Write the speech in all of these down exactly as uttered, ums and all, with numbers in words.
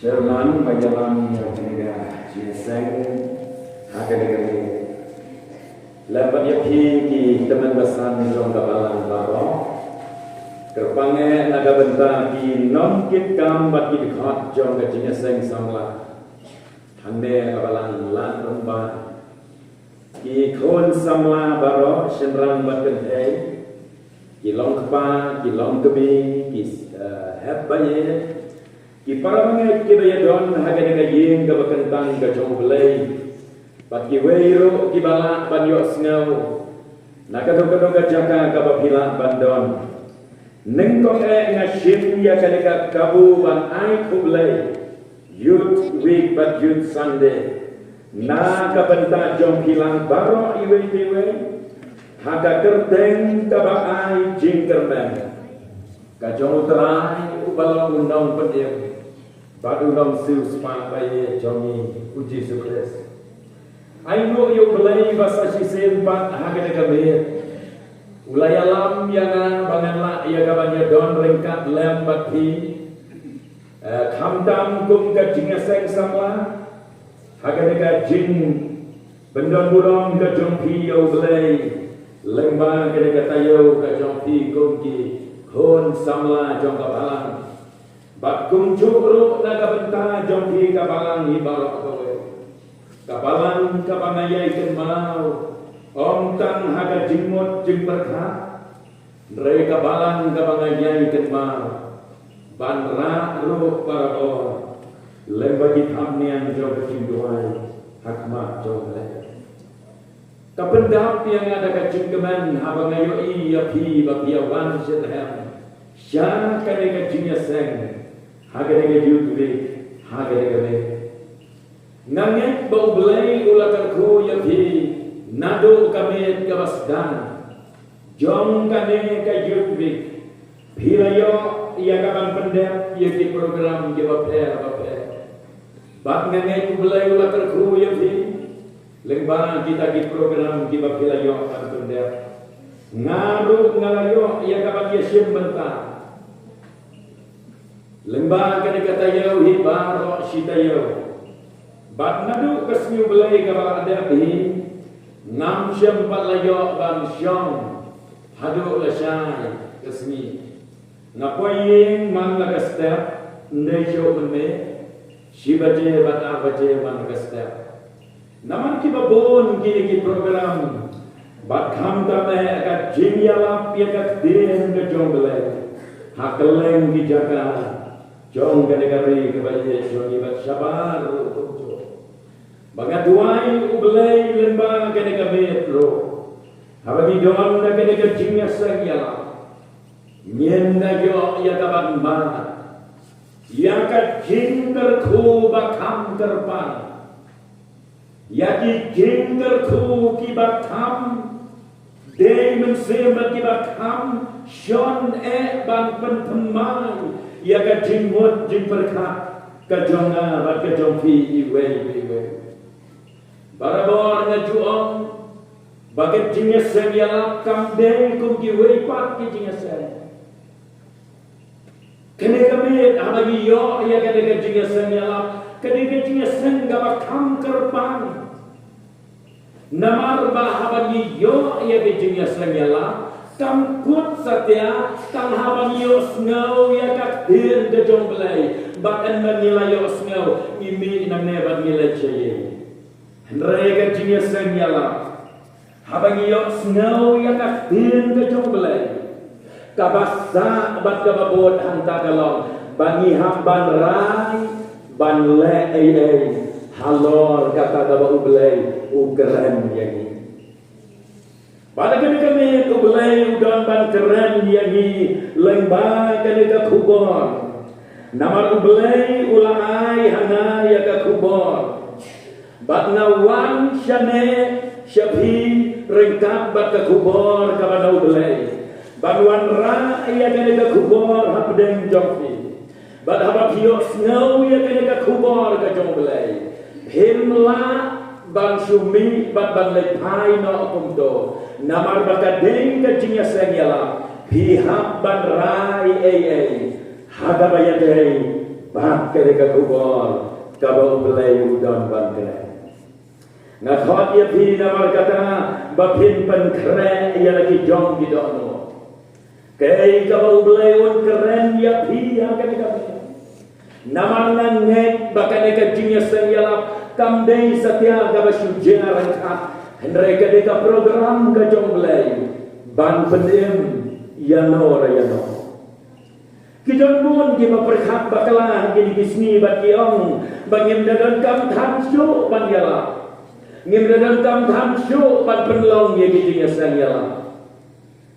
Chairman ba ïalam ïa kane ka jingïaseng ha kane ka miet. Lem bad ïa phi ki tymmen basan jong ka balang baroh. Kyrpang eh na ka bynta ki nongkitkam bad ki dkhot jong ka jingïaseng samla. Hangne ka balang Lad Rymbai. Ki khun samla baroh shynrang bad kynthei. Ki long kpa, ki long kmie, ki eh, hep ba ïeit. Ki para bangeit kiba ïadon ha kane ka ïing kaba kyntang ka jong U Blei. Bad kiwei ruh kiba lah ban ïohsngew na kano kano ka jaka kaba phi lah ban don. Nyngkong eh nga shim ïa kane ka kabu ban ai khublei Youth Week bad Youth Sunday na ka bynta jong phi lang baroh iwei pa iwei ha ka kyrteng kaba ai jingkyrmen ka jong U Trai uba long U Nongpynim bad U Nongsiewspah ba ïeit jong ngi U Jisu Khrist. Ai nguh ïa U Blei ba sa shisien pat ha kane ka miet u la ïalam ïa nga ba ngan lah ïa ka ban ïadon ryngkat lem bad phi. Eh, khamtam kum ka jingïaseng samla ha kane ka jingbynrap burom ka jong phi ïa U Blei lyngba kane ka taïew ka jong phi kum ki khun samla jong ka balang. Bad kumjuh ruh na ka bynta jong phi ka balang hi baroh kawei. Ka balang kaba nga ïai kynmaw ym tang ha ka jingmut jingpyrkhat, hynrei ka balang kaba nga ïai kynmaw ban rah ruh baroh lyngba ki thapniang jong ka jingduwai ha khmat jong U Blei. Ka pyndap ïa nga da ka jingkmen haba nga ïohi ïa phi ba phi ïa wan shitrhem sha kane ka jingïaseng ha kane ka Youth Week ha kane ka miet. Nga ngeit ba U Blei u la kyrkhu ïa phi naduh ka miet kaba sdang jong kane ka Youth Week. Phi la ïoh ïa ka ban pyndep ïa ki program kiba pher ba pher. Bad nga ngeit U Blei u la kyrkhu ïa phi lyngba kita ki program kiba phi la ïoh ban pyndep. Nga ruh nga la ïoh ïa ka ban ïashim bynta lyngba kane ka taïew hi baroh shi taïew. Bad naduh ka sngi U Blei kaba la dep hi ngam shym pat la ïoh ban shong haduh lashai ka sngi. Nga poi ïing man la ka step, ym dei shuh mynmiet, shi baje bad ar baje man la ka step. Namar kiba bun kine ki program bad khamtam eh ka jingïalap ïa ka ktien ka jong U Blei ha kylleng ki jaka jong kane ka ri kaba ïeit jong ngi bad shabar ruh kumjuh. Ba nga duwai U Blei lyngba kane ka miet ruh haba ngi don na kane ka jingïaseng ïalap ngin da ïoh ïa ka ban mad ïa ka jingkyrkhu ba kham kyrpang. Ïa ki jingkyrkhu kiba kham dei mynsiem bad kiba kham shon eh ban pynthymmai ïa ka jingmut jingpyrkhat ka jong nga bad ka jong phi iwei pa iwei. Barabor nga ju ong ba ka jingïaseng ïalap kam dei kum kiwei pat ki jingïaseng. Kane ka miet haba ngi ïoh ïa kane ka jingïaseng ïalap, kane ka jingïaseng kaba kham kyrpang. Namar ba haba ngi ïoh ïa ka jingïaseng ïalap kam kut satia tang haba ngi ïohsngew ïa ka ktien ka jong U Blei. Bad ynda ngi la ïohsngew ngi mih nangne bad ngi leit sha ïing. Hynrei ka jingïaseng ïalap haba ngi ïohsngew ïa ka ktien ka jong U Blei kaba sah bad kaba bud hangta ka long ba ngi hap ban rai ban leh ei ei halor kata kaba U Blei u kren ïa ngi. Bad ha kane ka miet U Blei u don ban kren ïa ngi lyngba kane ka khubor. Namar U Blei u la ai ha nga ïa ka khubor. Bad nga wan shane sha phi ryngkat bad ka khubor kaba na U Blei ban wanrah ïa kane ka khubor hapdeng jong phi. Bad haba phi ïohsngew ïa kane ka khubor ka jong U Blei, phim lah ban shu mih bad ban leit phai noh kumto. Namar ba ka dei ka jingïaseng ïalap, phi hap ban rai ei ei ha kaba ïadei Bad ka dei ka khubor kaba U Blei u don ban kren. Nga khot ïa phi namar kata ba phin pynkhreh ïa la ki jong ki dohnud. Kaei kaba U Blei un kren ïa phi ha kane ka miet? Namar nga ngeit ba kane ka jingïaseng ïalap kam dei satia kaba shu jia ryngkat, hynrei ka dei ka program ka jong U Blei ban pynim ïano re ïano. Ki don bun kiba pyrkhat bakla ha kine ki sngi bad ki ong ba ngim da donkam than shuh ban ïalap. Ngim da donkam than shuh ban pynlong ïa ki jingïaseng ïalap.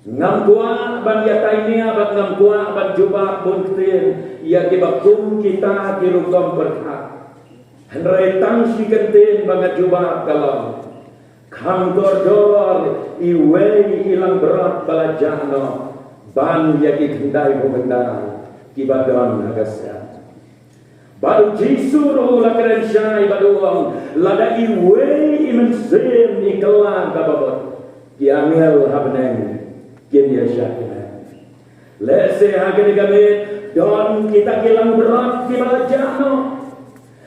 Ngam kwah ban ïatai nia bad ngam kwah ban jubab bun ktien ïa kiba kum kita ki rukom pyrkhat. Hynrei tang shi kyntien ba nga jubab ka long, kham kordor iwei i langbrot ba la jah noh ban ïa ki khyndai phew khyndai kiba don ha ka sem. Bad U Jisu ruh u la kren shai bad u ong, lada iwei i mynsiem i kylla kaba mut, ki angel ha bneng kin ïa shah kmen. Lehse ha kane ka miet don kita ki langbrot kiba la jah noh.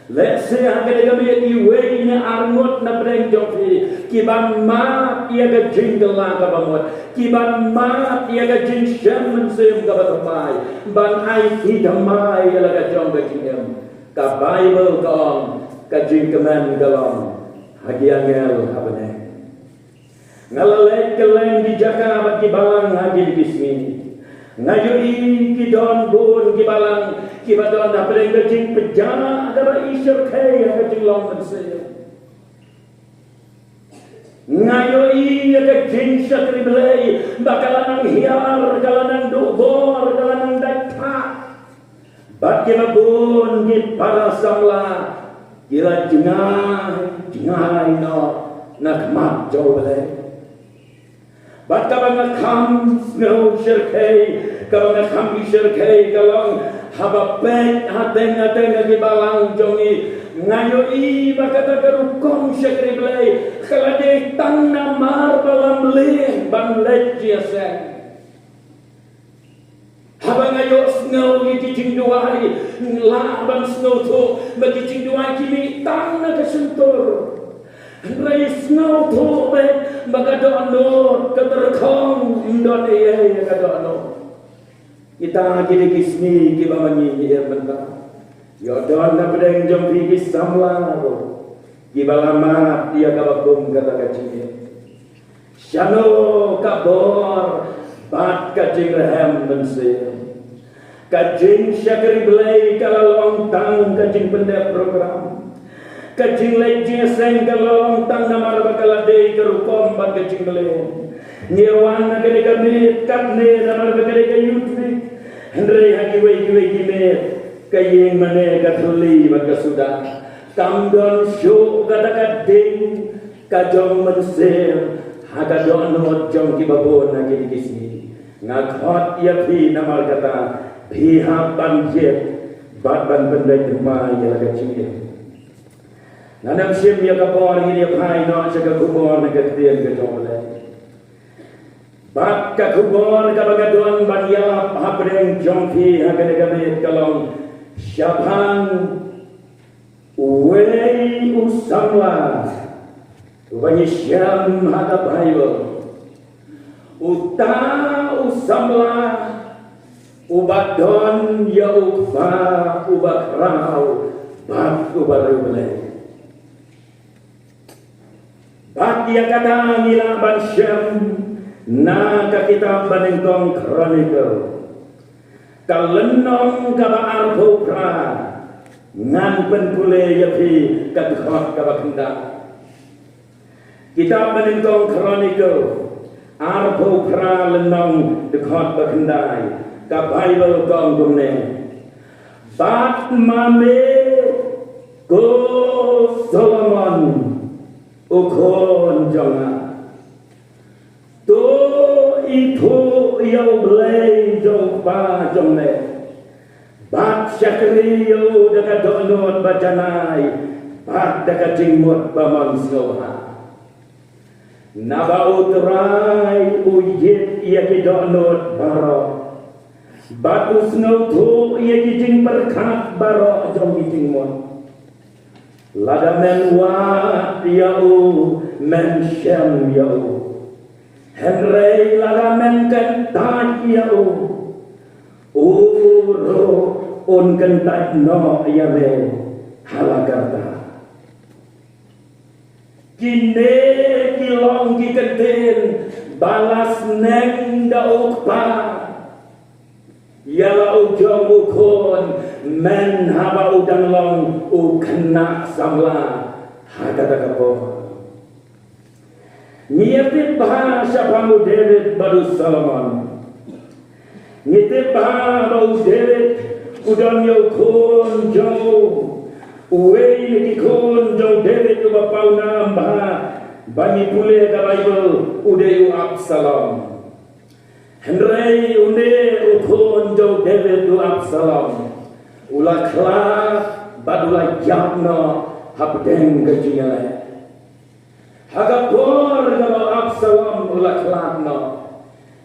Lehse ha kane ka miet iwei ne ar ngut na pdeng jong phi ki ban mad ïa ka jingkylla kaba mut, ki ban mad ïa ka jingshem mynsiem kaba thymmai ban aiti thymmai ïa la ka jong ka jingim. Ka Baibl ka ong, ka jingkmen ka long ha ki angel ha bneng. Nga la leit kylleng ki jaka bad ki balang ha kine ki sngi. Nga ïohi ki don bun ki balang kiba don ha pdeng ka jingpynjah kaba i shyrkhei ha ka jinglong mynsiem. Nga ïohi ïa ka jingshakri Blei ba ka la nang hiar, ka la nang duh bor, ka la nang dait thah. Bad kiba bun ki para samla ki la jngai jngai noh na khmat jong U Blei. Bad kaba nga kham sngew shyrkhei, kaba nga kham i shyrkhei ka long haba peit hateng hateng ha ki balang jong ngi, nga ïohi ba kata ka rukom shakri Blei ka la dei tang namar ba la mlien ban leit jingïaseng. Haba nga ïohsngew ïa ki jingduwai, nga lah ban sngewthuh ba ki jingduwai ki mih tang na ka shyntur. Hynrei sngewthuh beit ba ka dohnud ka tyrkhong, ym don ei ei ïa ka dohnud. Kita ki dei ki sngi kiba ma ngi ngi im mynta. Ïoh don na pdeng jong phi ki samla ruh kiba la mad ïa kaba kum kata ka jingim. Shano ka bor bad ka jingrhem mynsiem? Ka jingshakri Blei ka la long tang ka jingpyndep program. Ka jingleit jingïaseng ka la long tang namar ba ka la dei ka rukom bad ka jingmlien. Ngi wan ha kane ka miet katne namar ba ka dei ka Youth Week. Hynrei ha kiwei kiwei ki miet ka ïing mane ka thylli bad ka suda. Kam don shuh kata ka ding ka jong mynsiem ha ka dohnud jong kiba bun ha kine ki sngi. Nga khot ïa phi namar kata, phi hap ban jied bad ban pyndait thymmai ïa la ka jingim. Ngan ym shim ïa ka por, ngin ïa phai noh sha ka khubor na ka ktien ka jong U Blei. Bad ka khubor kaba nga don ban ïalap hapdeng jong phi ha kane ka miet ka long shaphang uwei u samla uba ngi shem ha ka Baibl. Uta u samla uba don ïa u kpa uba khraw bad uba riewblei. Bad ïa kata ngi lah ban shem na ka kitab Banyngkong Chronicle, ka lynnong kaba arphew phra. Ngan pynpule ïa phi ka dkhot kaba khyndai. Kitab Banyngkong Chronicle arphew phra, lynnong, dkhot ba khyndai. Ka Baibl ka ong kumne: Bad ma me, ko Solomon, u khun jong nga, to ithuh ïa U Blei jong u kpa jong me, bad shakri ïa u da ka dohnud ba janai bad da ka jingmut ba mon sngewbha. Naba U Trai u ïit ïa ki dohnud baroh, Bad u sngewthuh ïa ki jingpyrkhat baroh jong ki jingmut. Lada men wad ïa u, men shem ïa u. Hynrei lada men kyntait ïa u, u ruh un kyntait noh ïa me ha la ka rta. Kine ki long ki kyntien ba la sneng da u Kpa ïa la u jong u khun, mynhaba u dang long u khynnah samla ha kata ka por. Ngi ïa tip bha shaphang u David bad u Solomon. Ngi tip bha ba u David u don ïa u khun jong u. Uwei na ki khun jong u David uba pawnam bha ba ngi pule ha ka Baibl u dei u Absalom. Hynrei une u khun jong u David u Absalom u la khlad bad u la ïap noh hapdeng ka jingïaleh. Ha ka por kaba u Absalom u la khlad noh,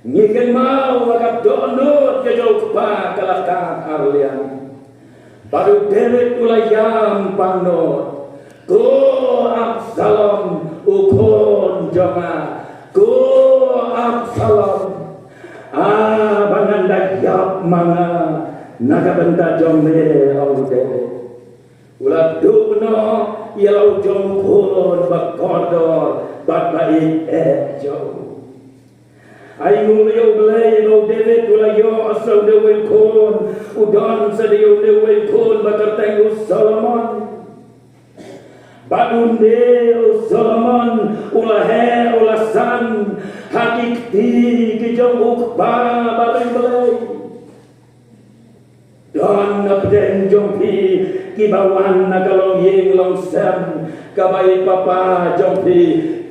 ngi kynmaw ba ka dohnud ka jong u kpa ka la kat arliang. Bad u David u la ïam pangnud, "Ko Absalom, u khun jong nga, ko Absalom, a ba ngan da ïap ma nga na ka bynta jong me, ong u David." U la duh noh ïa la u jong u khun ba kordor bad ba ïeit jong u. Ai nguh ïa U Blei ba u David u la ïoh sa une uwei u khun, u don sa dei une uwei u khun ba kyrteng u Solomon. Bad une u Solomon u la heh u la san ha ki kti ki jong u kpa bariewblei. Don na pdeng jong phi kiba wan na ka longïing longsem kaba i papa jong phi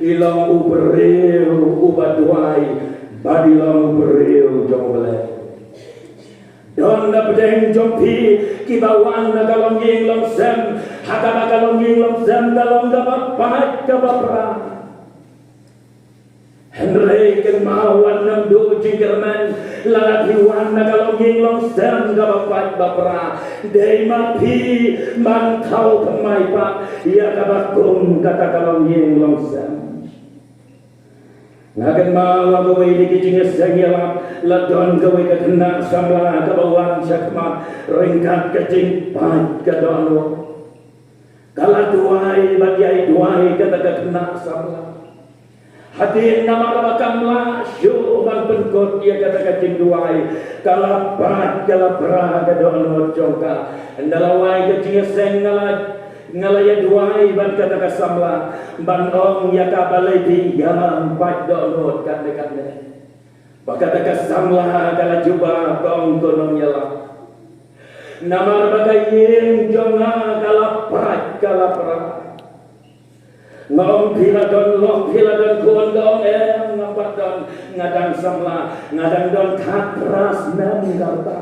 i long u briew uba duwai bad i long u briew jong U Blei. Don na pdeng jong phi kiba wan na ka longïing longsem ha kaba ka longïing longsem ka long kaba pait kaba pra. Hynrei kynmaw wat nym duh jingkyrmen lada phi wan na ka longïing longsem kaba pait ba pra. Dei ma phi ban thaw thymmai pat ïa kaba kum kata ka longïing longsem. Nga kynmaw ha kawei na ki jingïaseng ïalap la don kawei ka khynnah samla kaba wan shakhmat ryngkat ka jingpait ka dohnud. Ka la duwai bad ïai duwai kata ka khynnah samla. Hadien namar ba kam lah shuh ban pynkut ïa kata ka jingduwai, ka la pait ka la pra ka dohnud jong ka. Ynda la wai ka jingïaseng nga la, nga la ïa duwai bad kata ka samla ban ong ïa ka balei phi ïa pait dohnud katne katne. Ba kata ka samla ka la jubab, ka ong, ko nongïalam, namar ba ka ïing jong nga ka la pait ka la pra. Nga ong phi la don lok, phi la don khun, ka ong em, ngam pat don, nga dang samla, nga dang don khatphra snem ka rta.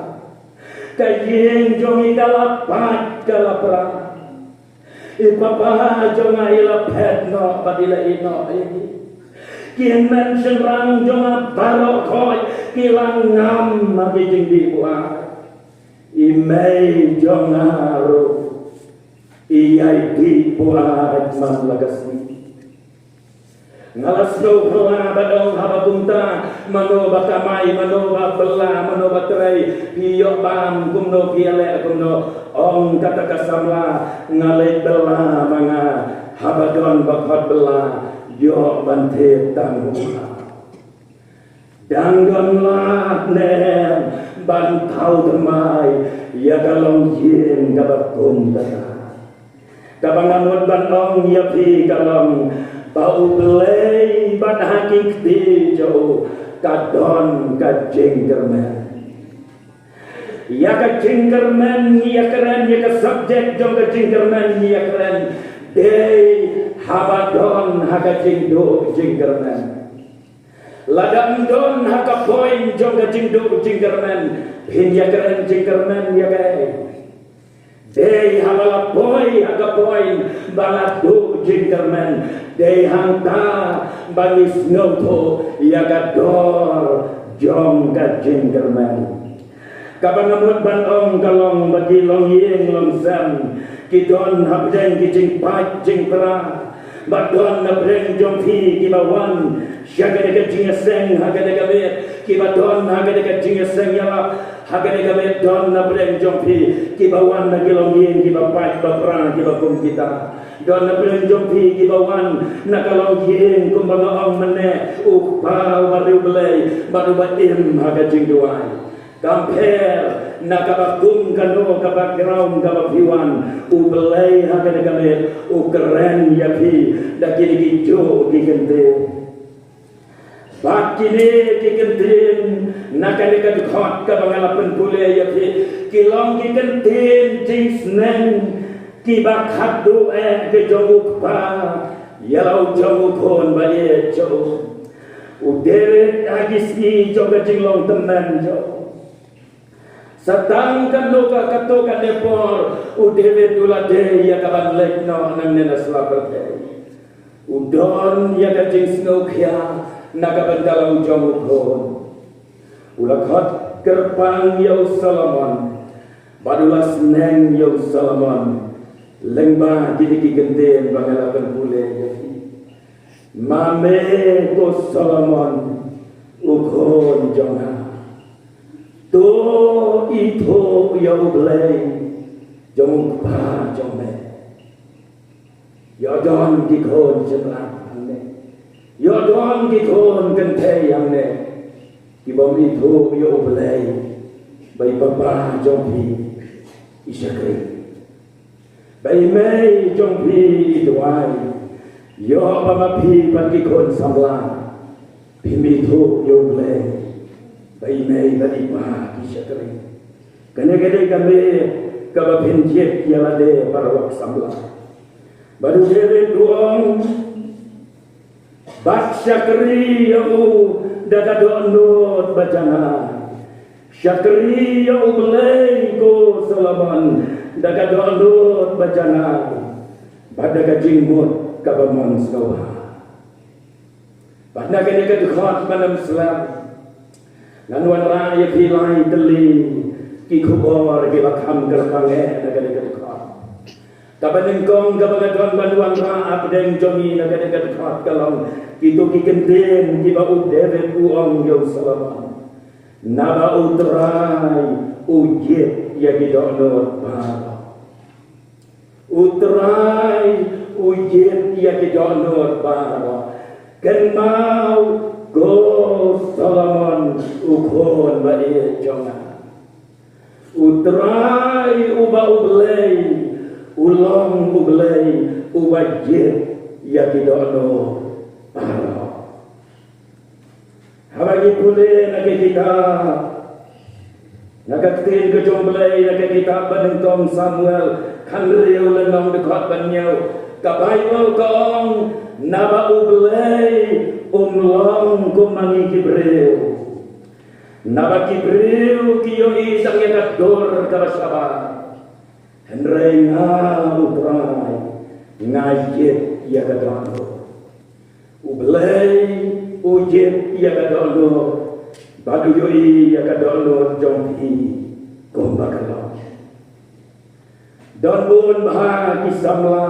Ka ïing jong ngi ka la pait ka la pra. I papa jong nga i la phet noh bad i la ïeh noh ïa ngi. Ki hynmen shynrang jong nga baroh khoit ki la ngam ha ki jingdih buaid. I mei jong nga ruh i ïai dih buaid man la ka sngi. Nga la sngewphylla bad ong haba kumta, mano ba kamai, mano ba bylla, mano ba trei, phi ïoh bam kumno, phi ïaleh kumno. Ong kata ka samla, nga leit bylla ma nga, haba don ba khot bylla, ïoh ban thied tang kumta. Dang don lad ne em ban thaw thymmai ïa ka longïing kaba kum kata. Kaba nga mut ban ong ïa phi ka long ba U Blei bad ha ki kti jong u ka don ka jingkyrmen. Ïa ka jingkyrmen ngi ïa kren, ïa ka subject jong ka jingkyrmen ngi ïa kren dei haba don ha ka jingduh jingkyrmen. Lada ym don ha ka point jong ka jingduh jingkyrmen, phin ïa kren jingkyrmen ïa kaei? Dei haba la poi ha ka point ba la duh jingkyrmen, dei hangta ba ngi sngewthuh ïa ka dor jong ka jingkyrmen. Kaba nga mut ban ong ka long ba ki longïing longsem ki don hapdeng ki jingpait jingpra. Ba don hapdeng jong phi kiba wan sha kane ka jingïaseng ha kane ka miet, kiba don ha kane ka jingïaseng ïarap ha kane ka miet, don hapdeng jong phi kiba wan na ki longïing kiba pait ba pra kiba kum kita. Don hapdeng jong phi kiba wan na ka longïing kumba nga ong mynne, u kpa uba riewblei bad uba im ha ka jingduwai. Compare na kaba kum kano ka background kaba phi wan, U Blei ha kane ka miet u kren ïa phi da kine kijuh ki kyntien. Bad kine ki kyntien na kane ka dkhot kaba nga la pynpule ïa phi, ki long ki kyntien jingsneng kiba khatduh eh ki jong u kpa ïa la u jong u khun ba ïeit jong u. U David ha ki sngi jong ka jinglong tymmen jong u, sa tang katno ka, katto katne por, u David u la dei ïa kaban leit noh nangne na sla pyrthei. U don ïa ka jingsngewkhia na ka bynta la u jong u khun. U la khot kyrpang ïa u Solomon bad u la sneng ïa u Solomon lyngba kine ki kyntien ba nga la pynpule ïa phi. Ma me ko Solomon, u khun jong nga, to ithuh ïa U Blei jong u kpa jong me. Ïoh don ki khun shynrang hangne, ïoh don ki khun kynthei hangne kibym ithuh ïa U Blei ba i papa jong phi i shakri, ba i mei jong phi i duwai. Ïoh ba ma phi bad ki khun samla phim ithuh ïa U Blei ba i mei bad i pa ki shakri. Kane ka dei ka miet kaba phin jied ïa lade baroh samla. Bad u David u ong, bad shakri ïa u da ka dohnud ba janai. Shakri ïa U Blei ko Solomon da ka dohnud ba janai bad da ka jingmut kaba mon sngewbha. Bad na kane ka dkhot ba nym slem, ngan wanrah ïa phi lai tylli ki khubor kiba kham kyrpang eh na kane ka dkhot. Kaba nyngkong kaba nga don ban wanrah hapdeng jong ngi na kane ka dkhot ka long kito ki kyntien kiba u David u ong ïa u Solomon. Naba U Trai u jied ïa ki dohnud baroh. U Trai u jied ïa ki dohnud baroh. Kynmaw ko Solomon u khun ba ïeit jong nga. U Trai uba U Blei u long U Blei uba jied ïa ki dohnud baroh. Haba ngi pule na ka kitab, na ka ktien ka jong U Blei, na ka kitab ba nyngkong Samuel, khathynriew lynnong dkhot ba hynñiew, ka Baibl ka ong, naba U Blei um long kum ma ngi ki briew. Naba ki briew ki ïohi tang ïa ka dur kaba shabar. Hynrei nga U Trai nga jied ïa ka dohnud. U Blei u jied ïa ka dohnud bad u ïohi ïa ka dohnud jong phi kumba ka long. Don bun bha ki samla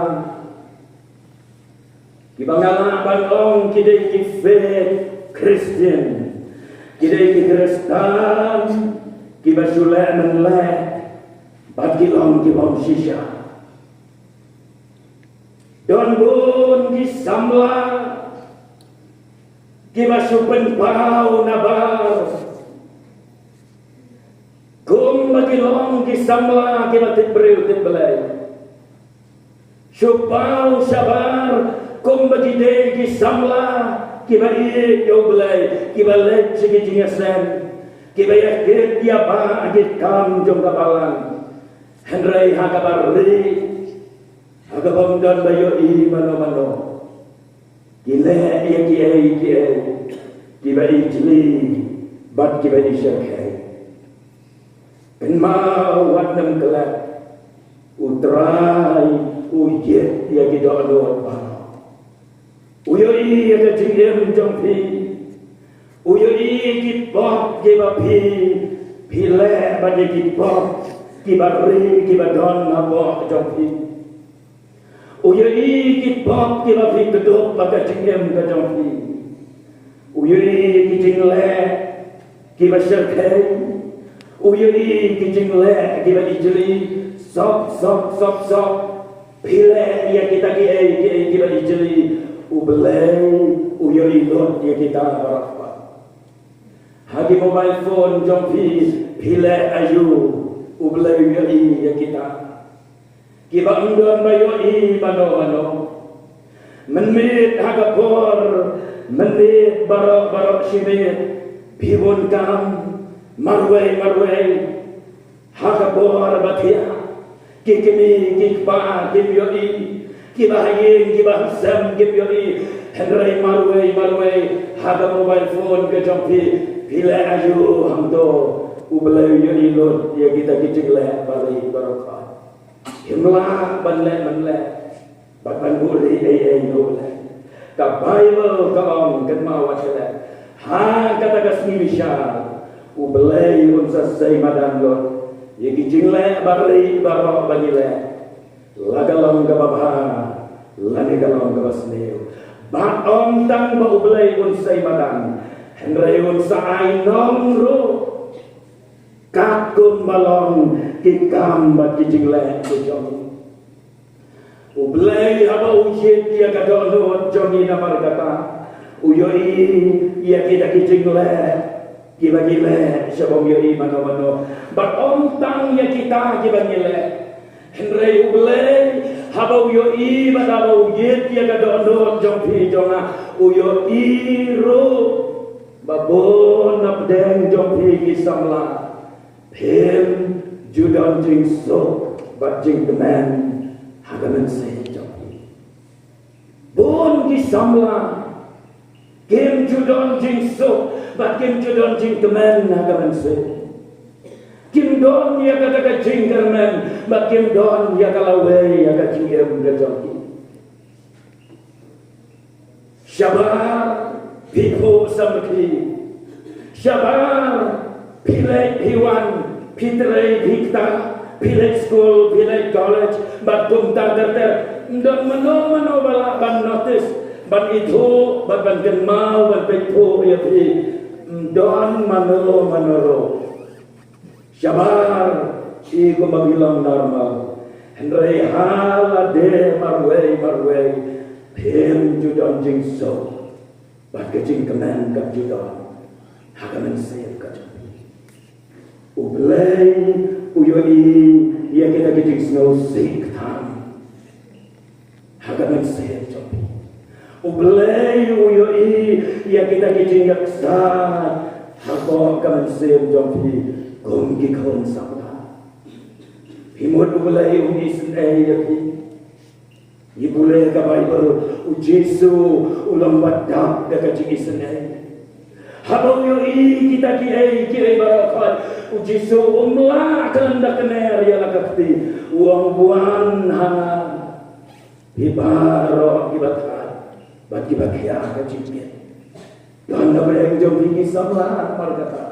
kiba nga lah ban ong ki dei ki fake Christian, ki dei ki Khristan kiba shu leh mynleh bad ki long ki bym shisha. Don bun ki samla kiba shu pynpaw nabar kumba ki long ki samla kiba tip briew tip Blei. Shu paw shabar kumba ki dei ki samla kiba ïeit ïa U Blei, kiba leit sha ki jingïaseng, kiba ïakit ïaba ha ki kam jong ka balang. Hynrei ha kaba rit, ha kaba ym don ba ïohi mano mano, ki leh ïa kiei kiei kiba i jli bad kiba i shyrkhei. Kynmaw wat nym klet, U Trai u jied ïa ki dohnud baroh. U ïohi ïa ka jingim jong phi. U ïohi ki pop kiba phi Phi leh bad ïa ki pop kiba ri kiba don hapoh jong phi. U ïohi ki pop kiba phi kdup ha ka jingim ka jong phi. U ïohi ki jingleh kiba shyrkhei. U ïohi ki jingleh kiba ijli. Sop, sop, sop, sop. Phi leh ïa kita kiei kiei kiba ijli. U Blei u ïohi lut ïa kita baroh. Ha ki mobile phone jong phi, phi leh aïu, U Blei u ïohi ïa kita. Kiba ym don ba ïohi mano mano. Mynmiet ha ka por, mynmiet baroh baroh shi miet, phi bun kam, marwei marwei. Ha ka por ba thiah, ki kmie ki kpa kim ïohi, kiba ha ïing kiba ha sem kim ïohi. Hynrei marwei marwei, ha ka mobile phone ka jong phi, phi leh aïu hangto. U Blei u ïohi lut ïa kita ki jingleh ba ri baroh. Him lah ban leh ban leh bad ban buhrieh ei ei ruh leh. Ka Baibl ka ong, kynmaw wat sha leh, ha kata ka sngi bishar U Blei un sa sei madan lut ïa ki jingleh ba ri baroh ba ngi leh, la ka long kaba bha lane ka long kaba sniew. Bad ym tang ba U Blei un sei madan, hynrei un sa ai nong ruh katkum ba long ki kam bad ki jingleh ki jong ngi. U Blei haba u jied ïa ka dohnud jong ngi namar kata, u ïohi ïa kita ki jingleh kiba ngi leh, sha bym ïohi mano mano. Bad ym tang ïa kita kiba ngi leh, hynrei U Blei haba u ïohi bad haba u jied ïa ka dohnud jong phi jong nga, u ïohi ruh ba bun na pdeng jong phi ki samla, phim ju don jingsuk bad jingkmen ha ka mynsiem jong phi. Bun ki samla kim ju don jingsuk bad kim ju don jingkmen ha ka mynsiem. Kim don ïa kata ka jingkyrmen bad kim don ïa ka lawei ïa ka jingim ka jong ki. Shabar phi phuh samrkhie. Shabar phi leit phi wan, phi trei phi kta, phi leit skul, phi leit college, bad kumta ter ter. Ym don mano mano ba lah ban notice, ban ithuh, bad ban kynmaw, ban peit phuh ïa phi. Ym don mano mano ruh. Shabar i kumba phi long normal. Hynrei ha lade marwei marwei, phim ju don jingsuk bad ka jingkmen kam ju don ha ka mynsiem ka jong phi. U Blei u ïohi ïa kita ki jingsngewsih kthang ha ka mynsiem jong phi. U Blei u ïohi ïa kita ki jingïaksaid hapoh ka mynsiem jong phi kum ki khun samla. Phi mut U Blei um isynei ïa phi? Ngi pule ka Baibl, U Jisu u long ba dap da ka jingisynei. Haba u ïohi kita kiei kiei baroh khoit, U Jisu um lah khlem da kner ïa la ka kti, u ong, "Wan ha nga, phi baroh kiba thait bad kiba khia ka jingmih." Don na pdeng jong phi ki samla namar kata,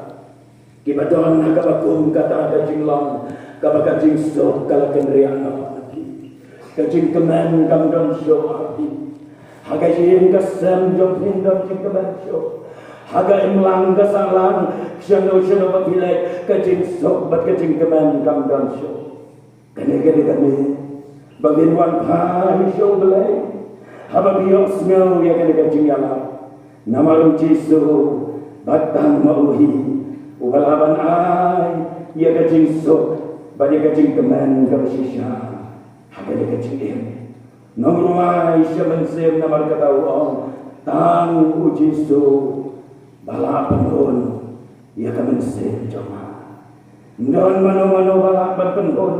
kiba don ha kaba kum kata ka jinglong, kaba ka jingsuk ka la kynriah noh ha ki. Ka jingkmen kam don shuh ha ki. Ha ka ïing ka sem jong phi don jingkmen shuh. Ha ka imlang ka sahlang, shano shano ba phi leit, ka jingsuk bad ka jingkmen kam don shuh. Kane ka dei kane ba ngin wan phai sha U Blei haba phi ïohsngew ïa kane ka jingïalap. Namar U Jisu, ba tang ma u hi uba lah ban ai ïa ka jingsuk bad ïa ka jingkmen kaba shisha ha kane ka jingim. Nongrwai sha mynsiem namar kata u ong, tang U Jisu ba lah pynhun ïa ka mynsiem jong nga. Ym don mano mano ba lah ban pynhun.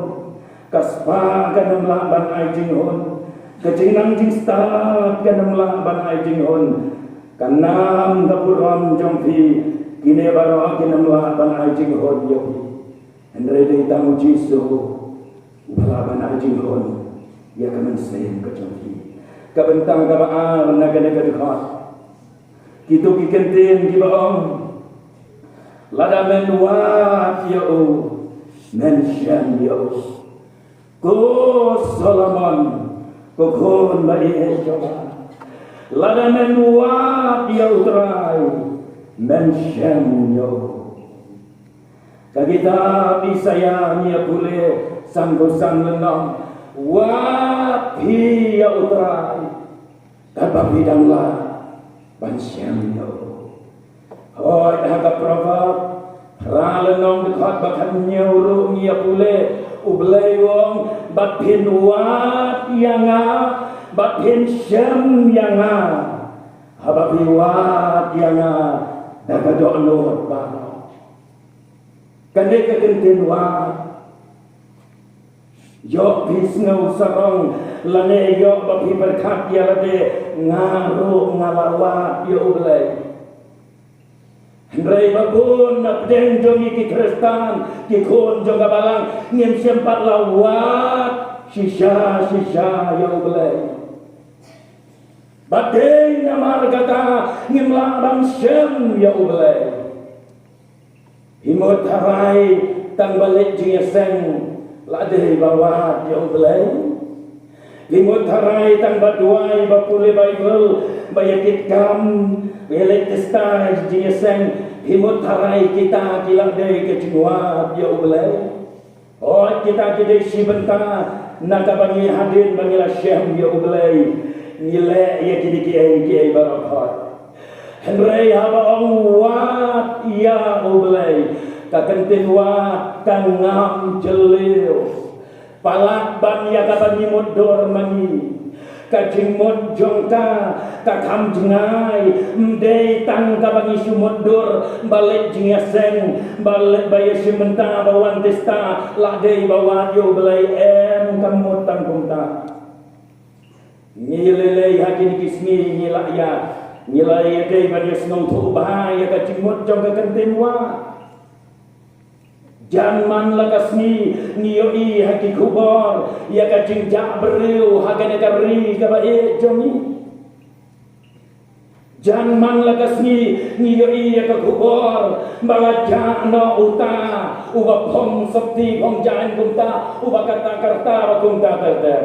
Ka spah kan ym lah ban ai jinghun. Ka jingnang jingstad kan ym lah ban ai jinghun. Ka nam ka burom jong phi, kine baroh kin ym lah ban ai jinghun ïa phi. Hynrei dei tang U Jisu uba lah ban ai jinghun ïa ka mynsiem ka jong phi. Ka bynta kaba ar na kane ka dkhot, kito ki kyntien kiba ong, Lada men wad ïa u, men shem ïa u. Ko Solomon, ko khun ba ïeit jong nga. Lada men wad ïa u Trai, men shem ïa u. Ka kitab Isaïah ngi ïa pule sanphew san lynnong. Wad phi ïa u Trai. Katba phi dang lah ban shem ïa u. Hooid, ha ka Proverb phra lynnong dkhot ba khathynñiew ruh ngi ïa pule, U Blei u ong, bad phin wad ïa nga, bad phin shem ïa nga. Haba phi wad ïa nga da ka dohnud baroh. Kane ka kyntien wad. Ïoh phi sngew sarong lane ïoh ba phi pyrkhat ïa lade, nga ruh nga la wad ïa U Blei. Hynrei ba bun na pdeng jong ngi ki Khristan, ki khun jong ka balang, ngim shym pat la wad shisha shisha ïa U Blei. Ba dei namar kata ngim lah ban shem ïa U Blei. Phi mut tharai tang ba leit jingïaseng la dei ba wad ïa U Blei. Phi mut tharai tang ba duwai, ba pule Baibl, ba ïa kit kam, ba ïa leit tista jingïaseng, phi mut tharai kita ki la dei ka jingwad ïa U Blei. Hooid, kita ki dei shi bynta na kaba ngi, hadien ba ngi la shem ïa U Blei, ngi leh ïa kine kiei kiei baroh. Hynrei haba ong wad ïa U Blei, ka kyntien wad ka ngam jylliew. Palat ban ïa kaba ngi mutdur ma ngi. Ka jingmut jong ka ka kham jngai, ym dei tang kaba ngi shu mutdur ba leit jingïaseng, ba leit, ba ïa shi bynta ba wan tista la dei ba wad ïa U Blei, em, kam mut tang kumta. Ngi lei lei ha kine ki sngi ngi la ïa, ngi la ïa dei ban ïa sngewthuh bha ïa ka jingmut jong ka kyntien wad. Jan man la ka sngi ngi ïohi ha ki khubor ïa ka jingjah briew ha kane ka ri kaba ïeit jong ngi. Jan man la ka sngi ngi ïohi ïa ka khubor ba la jah noh uta uba phong sopti phong jaiñ kumta, uba kata karta ba kumta ter ter.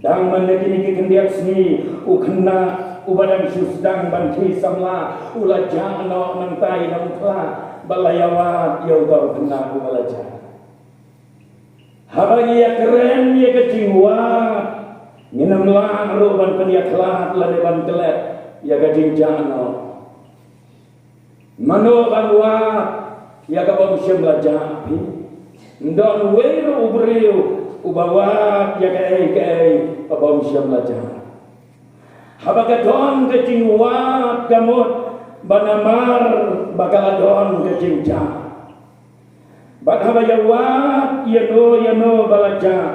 Dang man la kine ki khyndiat sngi, u khynnah uba dang shu sdang ban khie samla u la jah noh nangtai na u khla, ba la ïa wad ïa uta u khynnah uba la jah. Haba ngi ïa kren ïa ka jingwad, ngin ym lah ruh ban pynïakhlad lane ban klet ïa ka jingjah noh. Mano ban wad ïa kaba ym shym la jah, phi? Ym don uwei ruh u briew uba wad ïa kaei kaei kaba ym shym la jah. Haba ka don ka jingwad ka mut ba namar ba ka la don ka jingjah. Bad haba ïa wad ïano ïano ba la jah,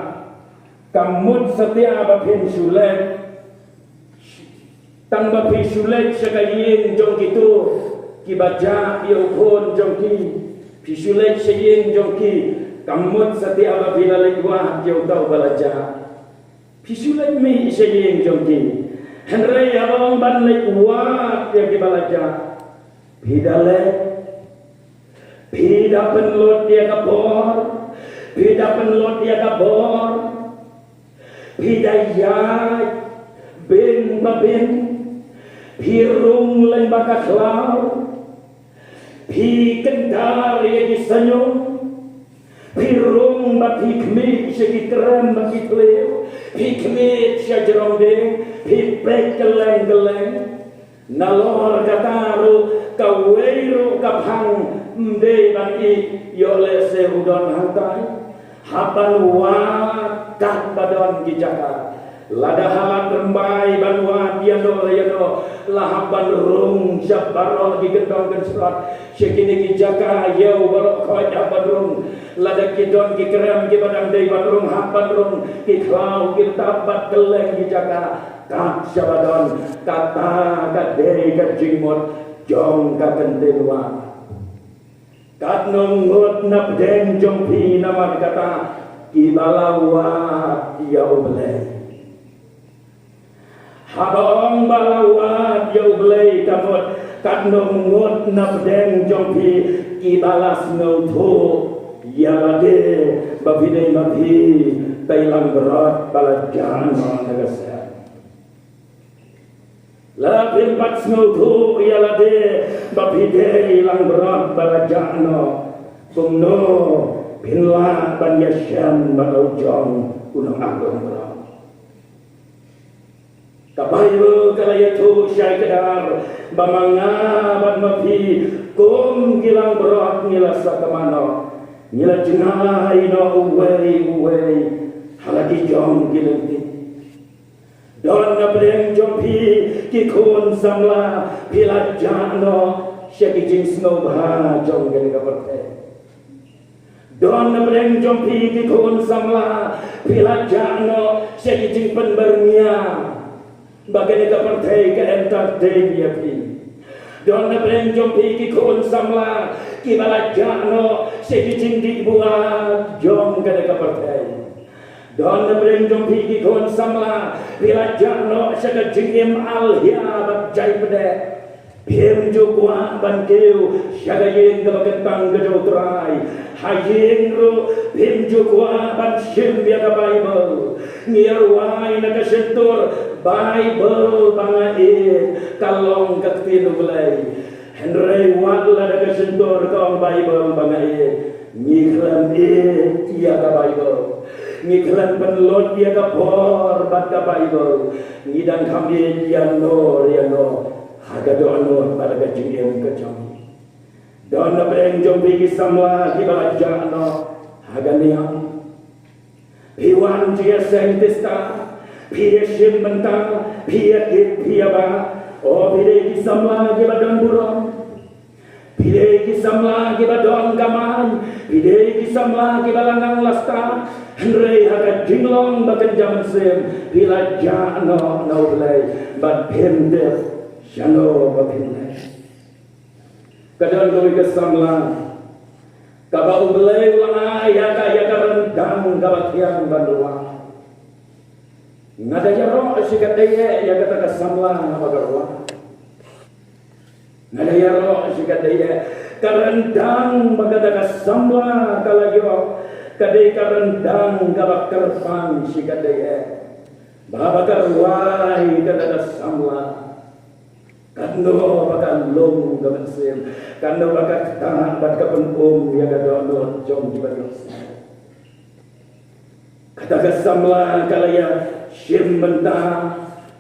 kam mut satia ba phin shu leit, tang ba phi shu leit sha ka ïing jong kito kiba jah ïa u khun jong ki. Phi shu leit sha ïing jong ki, kam mut satia ba phi la leit wad ïa uta uba la jah. Phi shu leit mih sha ïing jong ki. Hynrei haba ong ban leit wad ïa kiba la jah, phi da leit, phi da pynlut ïa ka por, phi da pynlut ïa ka bor, phi da ïaid byn ba byn, phi rung lyngba ka khlaw, phi kyndar ïa ki saiñum, phi rung bad phi khmih sha ki krem bad ki thliew, phi khmih sha jrong dieng, phi peit kylleng kylleng. Nalor kata ruh kawei ruh ka phang ym dei ban ïeh, ïoh lehse u don hangtai. Hap ban wad kat ba don ki jaka. Lada halat rymbai ban wad ïano la ïano, la hap ban rung sha baroh ki kyndong kynshrot. Sha kine ki jaka ïew baroh khoit hap ban rung. Lada ki don ki krem kiba dang dei ban rung, hap ban rung. Ki khlaw, ki tap bad kylleng ki jaka, kat shaba don. Kata ka dei ka jingmut jong ka kyntien wad. Katno ngut na pdeng jong phi namar kata kiba la wad ïa U Blei. Haba ong ba la wad ïa U Blei ka mut Katno ngut na pdeng jong phi kiba la sngewthuh ïa lade ba phi dei ma phi, tei langbrot ba la jah noh na ka sem. Lada phim pat sngewthuh ïa lade ba phi dei langbrot ba la jah noh, kumno phin lah ban ïashem bad u jong u nongap langbrot? Ka Baibl ka la ïathuh shai kdar ba ma nga bad ma phi kum ki langbrot ngi la sakma noh, ngi la jngai noh uwei uwei ha la ki jong ki lynti. Don na pdeng jong phi ki khun samla, phi la jah noh sha ki jingsngewbha jong kane ka pyrthei. Don na pdeng jong phi ki khun samla, phi la jah noh sha ki jingpynbyrngia ba kane ka pyrthei ka entertain ïa phi. Don na pdeng jong phi ki khun samla kiba la jah noh sha ki jingdih buaid jong kane ka pyrthei. Don na pdeng jong phi ki khun samla, phi la jah noh sha ka jingim alhia bad jai pdeh. Phim ju kwah ban kiew sha ka ïing kaba kyntang ka jong U Trai. Ha ïing ruh phim ju kwah ban shim ïa ka Baibl. Ngi ïa rwai na ka shyntur, Baibl ba nga ïeit ka long ka ktien U Blei. Hynrei wat la da ka shyntur ka ong Baibl ba nga ïeit, ngi khlem ïeit ïa ka Baibl. Ngi khlem pynlut ïa ka por bad ka Baibl. Ngi dang kham ïeit ïano ïano ha ka dohnud bad ka jingim ka jong ngi. Don na pdeng jong phi ki samla kiba la jah noh ha ka niam. Phi wan jingïaseng tista, phi ïashim bynta, phi ïakit, phi ïabah. O phi dei ki samla kiba don burom, phi dei ki samla kiba don kamai, phi dei ki samla kiba la nang la stad. Hynrei ha ka jinglong ba kynja mynsiem phi la jah noh na U Blei bad phim tip shano ba phin leit. Ka don kawei ka samla kaba U Blei u la ai ïa ka, ïa ka ryndang kaba thiang ban rwai. Nga da ïaroh shi katdei eh ïa kata ka samla ba ka rwai. Nga da ïaroh shi katdei eh, ka ryndang ba kata ka samla ka la ïoh ka dei ka ryndang kaba kyrpang shi katdei eh. Ba, ba ka rwai kata ka samla, katno ba ka lung ka mynsiem, katno ba ka ktah bad ka pynum ïa ka dohnud jong kiba ïohsngew. Kata ka samla ka la ïashim bynta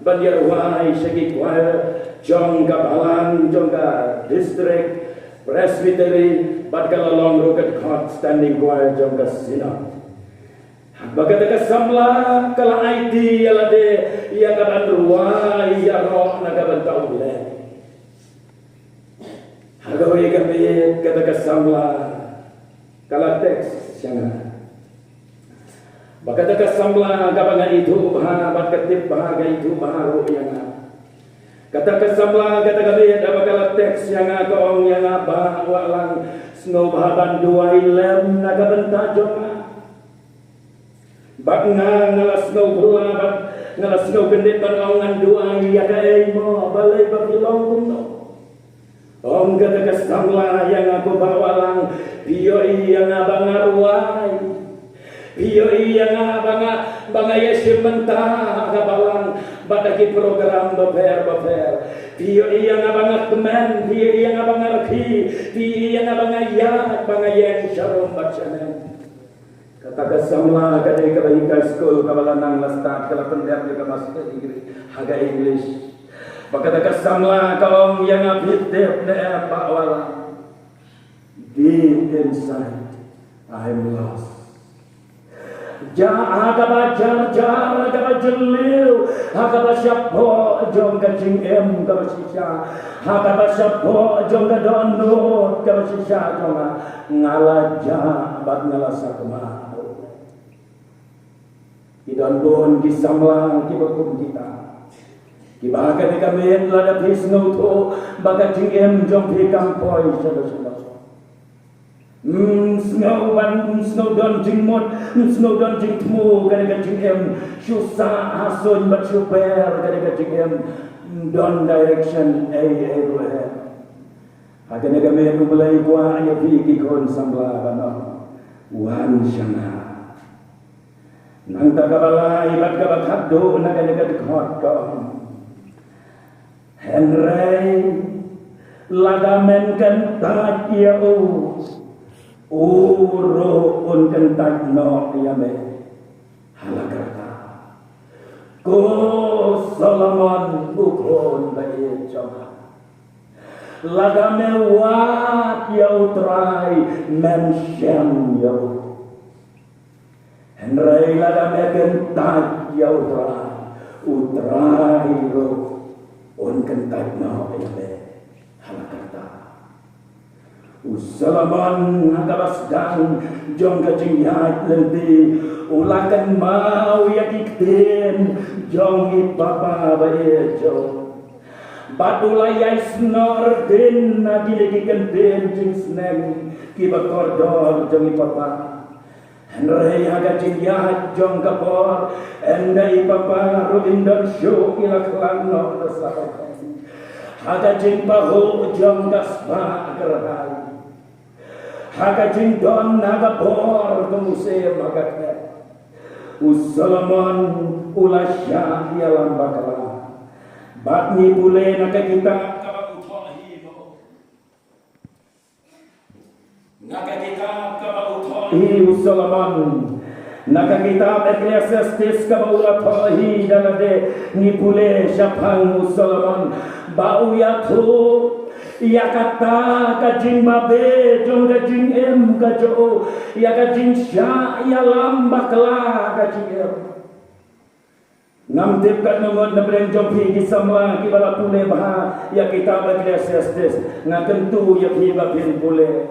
ban ïarwai sha ki choir jong ka balang jong ka district, presbytery, bad ka la long ruh ka dkhot standing choir jong ka synod. Haba kata ka samla ka la aiti ïa lade ïa ka ban rwai ïaroh na ka bynta U Blei. Ha kawei ka miet kata ka samla ka la text sha nga. Ba kata ka samla kaba nga ithuh bha bad ka tip bha ka ithuh bha ruh ïa nga. Kata ka samla kata ka miet haba ka la text sha nga ka ong ïa nga, Bah Wahlang, sngewbha ban duwai lem na ka bynta jong nga. Bad nga nga la sngew phylla bad nga la sngew kyndit ban ong ngan duwai ïa kaei mo, balei ba phi long kumno. Ong kata ka samla ïa nga, ko Bah Wahlang, phi ïohi ïa nga ba nga rwai. Phi ïohi ïa nga ba nga, ba nga ïashim bynta ha ka balang bad ha ki program bapher bapher. Phi ïohi ïa nga ba nga kmen, phi ïohi ïa nga ba nga rkhie, phi ïohi ïa nga ba nga ïaid, ba nga ïeng sharum bad shaneng. Kata ka samla ka dei kaba hikai skul kaba la nang la stad, ka la pyndep ïa ka master degree ha ka English. Ba kata ka samla ka ong ïa nga, phi tip ne em Bah Wahlang, deep inside I'm lost. Jah ha kaba jar jar, ha kaba jylliew, ha kaba shapoh jong ka jingim kaba shisha, ha kaba shapoh jong ka dohnud kaba shisha jong nga, nga la jah bad nga la sakma. Ki don bun ki samla kiba kum kita, kiba ha kane ka miet lada phi sngewthuh ba ka jingim jong phi kam poi shano shano. Ym sngew ban, ym sngew don jingmut, ym sngew don jingthmu kane ka jingim. Shu sah ha suiñ bad shu per kane ka jingim. Ym don direction ei ei ruh eh. Ha kane ka miet U Blei u kwah ïa phi ki khun samla ban ong, wan sha nga. Nangta kaba lai bad kaba khatduh na kane ka dkhot ka ong, hynrei lada men kyntait ïa u, u ruh un kyntait noh ïa me ha la karta. Ko Solomon u khun ba ïeit jong nga, lada me wad ïa U Trai men shem ïa u. Hynrei lada me kyntait ïa U Trai, U Trai ruh un kyntait noh ïa me ha la karta. U Solomon ha kaba sdang jong ka jingïaid lynti u la kynmaw ïa ki ktien jong i papa ba ïeit jong u. Bad u la ïai snoh rdin na kine ki kyntien jingsneng kiba kordor jong i papa. Hynrei ha ka jingïaid jong ka por, ynda i papa ruh im don shuh, i la khlad noh da sa. Ha ka jingpahuh jong ka spah kyrhai, ha ka jingdon ha ka bor ka mynsiem ha ka khet, u Solomon u la shah ïalam bakla. Bad ngi pule na ka kitab kaba u thoh hi mo. Na ka kitab kaba u thoh hi u Solomon. Na ka kitab Ecclesiastes kaba u la thoh hi da lade, ngi pule shaphang u Solomon ba u ïathuh ïa kata ka jingbabe jong ka jingim ka jong u, ïa ka jingshah ïalam bakla ka jingim. Ngam tip katno ngut na pdeng jong phi ki samla kiba la pule bha ïa kitab Ecclesiastes. Nga kyntu ïa phi ba phin pule.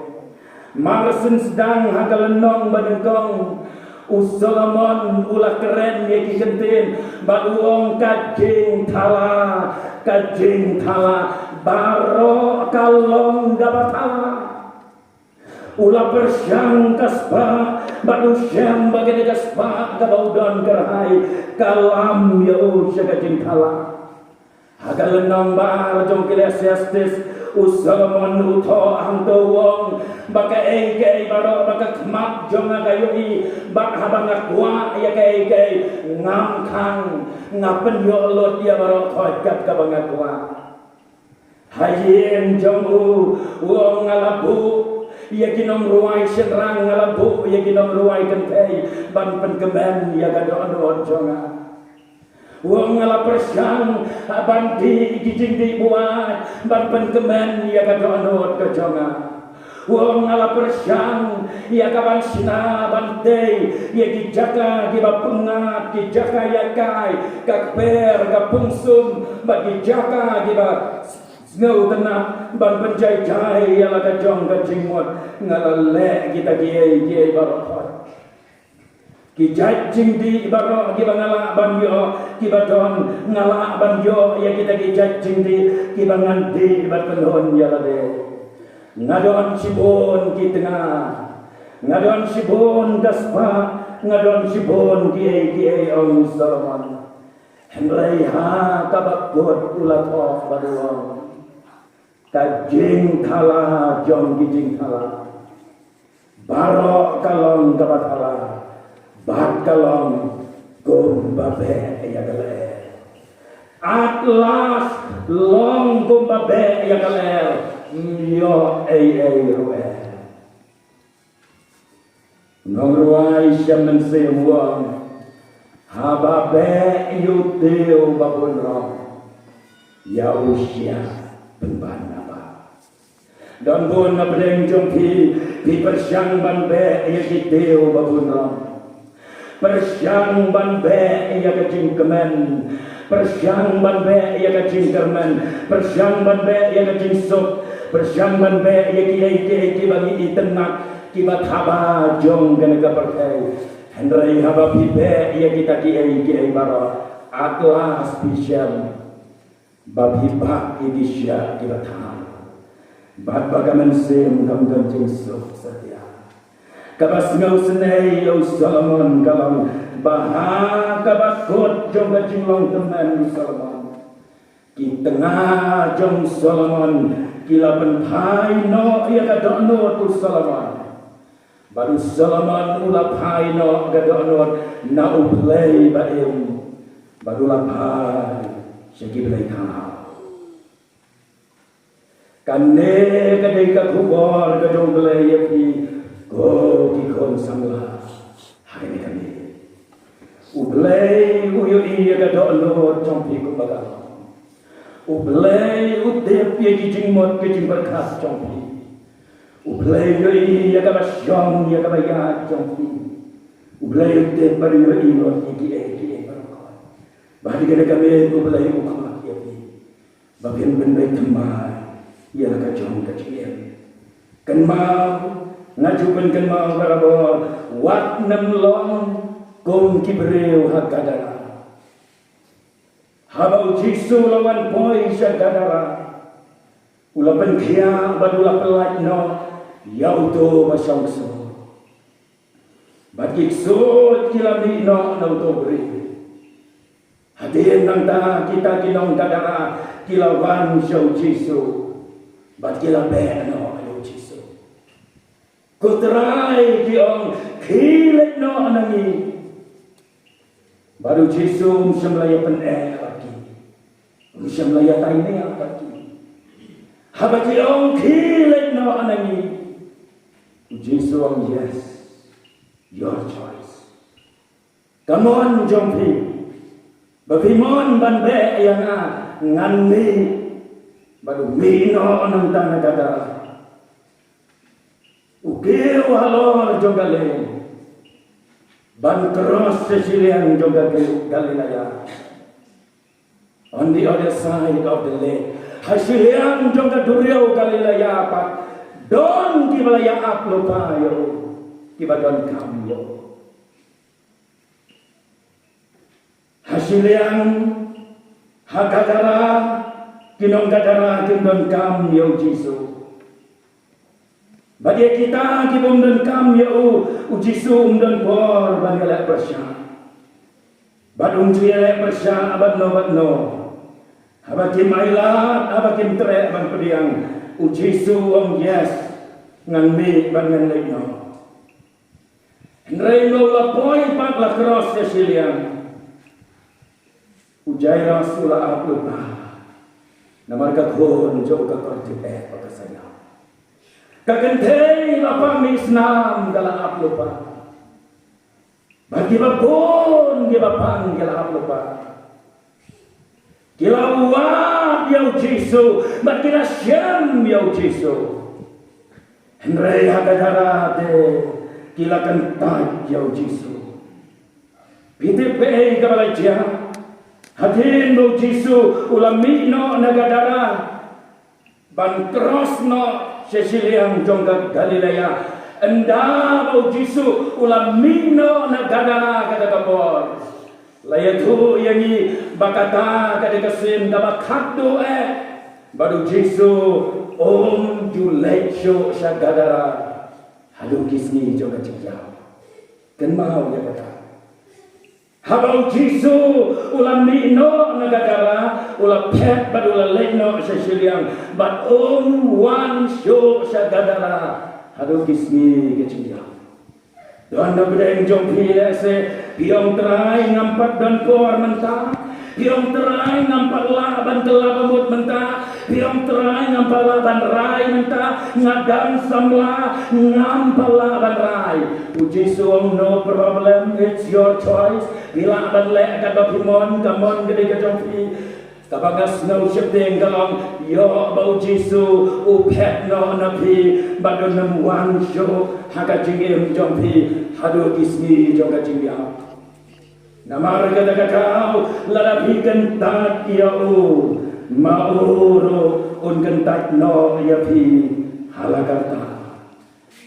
Mar shen sdang ha ka lynnong ba nyngkong, u Solomon u la kren ïa ki kyntien bad u ong, ka jingthala, ka jingthala, baroh ka long kaba thala. U la pyrshang ka spah bad u shem ba kane ka spah kaba u don kyrhai ka lam ïa u sha ka jingthala. Ha ka lynnong ba ar jong Ecclesiastes, u Solomon u thoh hangto, u ong ba kaei kaei baroh ba ka khmat jong nga ka ïohi bad haba nga kwah ïa kaei kaei, ngam khang, nga pynïoh lut ïa baroh khoit kat kaba nga kwah. Ha ïing jong u, u ong, nga la buh ïa ki nongrwai shynrang, nga la buh ïa ki nongrwai kynthei ban pynkmen ïa ka dohnud jong nga. U ong, nga la pyrshang ban dih ki jingdih buaid ban pynkmen ïa ka dohnud ka jong nga. U ong, nga la pyrshang ïa ka ban shna ban tei ïa ki jaka kiba pyngngad, ki jaka ïaid kai, ka kper, ka pyngsum, bad ki jaka kiba sngewtynnat ban pynjai jai ïa la ka jong ka jingmut. Nga la leh kita kiei kiei baroh. Ki jait jingdih baroh kiba nga lah ban ïoh, kiba don, nga lah ban ïoh ïa kita ki jait jingdih kiba ngan dih bad kynhun ïa lade. Nga don shibun ki tnga, nga don shibun ka spah, nga don shibun kiei kiei, ong u Solomon. Hynrei ha kaba kut u la thoh bad u ong, ka jingthala jong ki jingthala, baroh ka long kaba thala bad ka long kumba beh ïa ka lyer. At last long kumba beh ïa ka lyer, ym ïoh ei ei ruh eh. Nongrwai shem mynsiem u ong, haba beh ïa u tiew ba bun rong, ïa u shia pynban naba. Don bun na pdeng jong phi, phi pyrshang ban beh ïa ki tiew ba bun rong. Pyrshang ban beh ïa ka jingkmen. Pyrshang ban beh ïa ka jingkyrmen. Pyrshang ban beh ïa ka jingsuk. Pyrshang ban beh ïa kiei kiei kiba ngi itynnat, kiba thaba jong kane ka pyrthei. Hynrei haba phi beh ïa kita kiei kiei baroh, at last phi shem ba phi bah ïa ki shiah kiba thar, bad ba ka mynsiem kam don jingsuk satia. Kaba sngewsynei ïa u Solomon ka long ba ha kaba kut jong ka jinglong tymmen u Solomon, ki tnga jong u Solomon Ki la pynphai noh ïa ka dohnud u Solomon. Bad u Solomon u la phai noh ka dohnud na U Blei ba im. Bad u la phai sha ki blei thaw. Kane ka dei ka khubor ka jong U Blei ïa phi, ko ki khun samla. Ha kane ka miet U Blei u ïohi ïa ka dohnud jong phi kumba ka long. U Blei u tip ïa ki jingmut ki jingpyrkhat jong phi. U Blei u ïohi ïa kaba shong ïa kaba ïaid jong phi. U Blei u tip bad u ïohi lut ïa kiei kiei baroh. Bad ha kane ka miet U Blei u khot ïa phi ba phin pynbeit thymmai ïa la ka jong ka jingim. Kynmaw, nga ju pynkynmaw barabor, wat nym long kum ki briew ha Gadara. Haba u Jisu u la wan poi sha Gadara, u la pynkhiah bad u la pyllait noh ïa uto ba shong ksuid. Bad ki ksuid ki la mih noh na uto u briew. Hadien nangta kita ki nong Gadara ki la wan sha u Jisu bad ki la beh noh ïa u Jisu. Ko Trai, ki ong, khie leit noh na ngi. Bad u Jisu um shym la ïa pyneh bad ki. Um shym la ïa tainia bad ki. Haba ki ong khie leit noh na ngi, u Jisu u ong, yes, your choice. Ka mon jong phi ba phi mon ban beh ïa nga, ngan mih. Bad u mih noh nangta na Gadara. U kiew halor jong ka lake ban cross sha shiliang jong ka Galilea. On the other side of the lake, ha shiliang jong ka duriaw Galilea pat don kiba la ïa ap lypa ïa u, kiba donkam ïa u. Ha shiliang, ha Gadara, ki nong Gadara kim donkam ïa u Jisu. Bad ïa kita ki bym donkam ïa u, u Jisu um don por ban ïaleh pyrshah. Bad um ju ïaleh pyrshah bad no bad no. Haba kim ailad, haba kim treh ban pdiang, u Jisu u ong, yes, ngan mih bad ngan leit noh. Hynrei u la poi pat la cross sha shiliang, u Jairus u la ap lypa. Namar ka khun jong u ka kordit eh bad ka sngap. Ka kynthei ba pang mih snam ka la ap lypa. Bad kiba bun kiba pang ki la ap lypa. Ki la wad ïa u Jisu bad ki la shem ïa u Jisu. Hynrei ha Gadara te ki la kyntait ïa u Jisu. Phi tip kaei kaba la jia? Hadien ba u Jisu u la mih noh na Gadara ban cross noh sha shiliang jong ka Galilea, ynda ba u Jisu u la mih noh na Gadara kata ka por, la ïathuh ïa ngi ba kata ka dei ka sien kaba khatduh eh. Bad u Jisu um ju leit shuh sha Gadara haduh ki sngi jong ka jingïap. Kynmaw ïa kata. Haba u Jisu u la mih noh na Gadara, u la phet bad u la leit noh sha shiliang, bad um wan shuh sha Gadara haduh ki sngi ka jingïap. Don na pdeng jong phi lehse phi ong, Trai, ngam pat don por mynta. Phi ong, Trai, ngam pat lah ban kylla ba mut mynta. Phi ong, Trai, ngam pat lah ban rai mynta. Nga dang samla, ngam pat lah ban rai. U Jisu u ong, no problem, it's your choice. Phi lah ban leh katba phi mon, ka mon ka dei ka jong phi. Kaba nga sngew sheptieng ka long, ïoh ba u Jisu u phet noh na phi bad un ym wan shuh ha ka jingim jong phi haduh ki sngi jong ka jingïap. Namar kata ka daw, lada phi kyntait ïa u, ma u ruh un kyntait noh ïa phi ha la ka rta.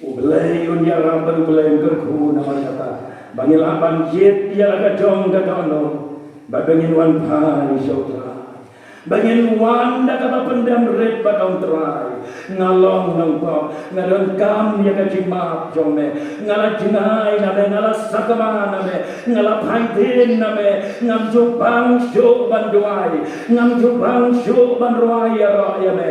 U Blei un ïarap bad U Blei un kyrkhu namar kata, ba ngin lah ban jied ïa la ka jong ka dohnud bad ba ngin wan phai sha U Trai, ba ngin wan da kaba pyndem rit bad U Trai. Nga long nongpop, nga donkam ïa ka jingmap jong me. Nga la jngai na me, nga la sakma na me, nga la phaidien na me. Ngam ju bang shuh ban duwai, ngam ju bang shuh ban rwai ïaroh ïa me,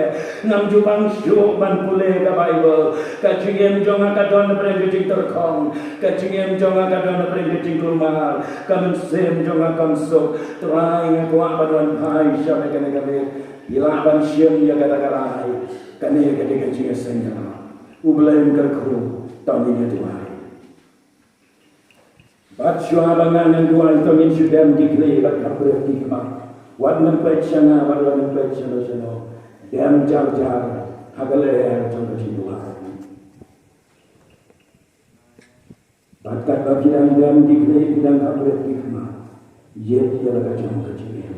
ngam ju bang shuh ban pule ka Baibl. Ka jingim jong nga ka don hapdeng ka jingtyrkhong, ka jingim jong nga ka don hapdeng ka jingkulmar. Ka mynsiem jong nga kam suk. Trai, nga kwah ban wan phai sha me kane ka miet. Phi lah ban shim ïa kata ka rai. Kane ka dei ka jingïaseng ïa nga. U Blei un kyrkhu, to ngin ïa duwai. Bad shuwa ba ngan duwai, to ngin shu dem ki khlieh bad kham bret ki khmat. Wat nym peit sha nga, wat nym peit shano shano. Dem jar jar ha ka lyer jong ka jingduwai. Bad katba phi dang dem ki khlieh, phi dang kham bret ki khmat, jied ïa la ka jong ka jingim.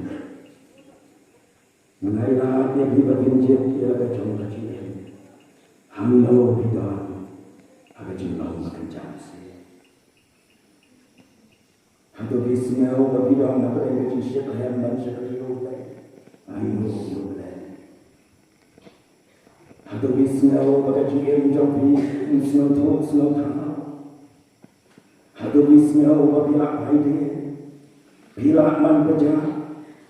Nga ai lad ïa phi ba phin jied ïa la ka jong ka jingim. Hangno phi don ha ka jinglong ba kynja mynsiem? Hato phi sngew ba phi don hapdeng ka jingshitrhem ban shakri ïa U Blei? Ai nguh ïa U Blei. Hato phi sngew ba ka jingim jong phi ym sngewthuh sngewthaw? Hato phi sngew ba phi lah phaidien, phi lah man pajah?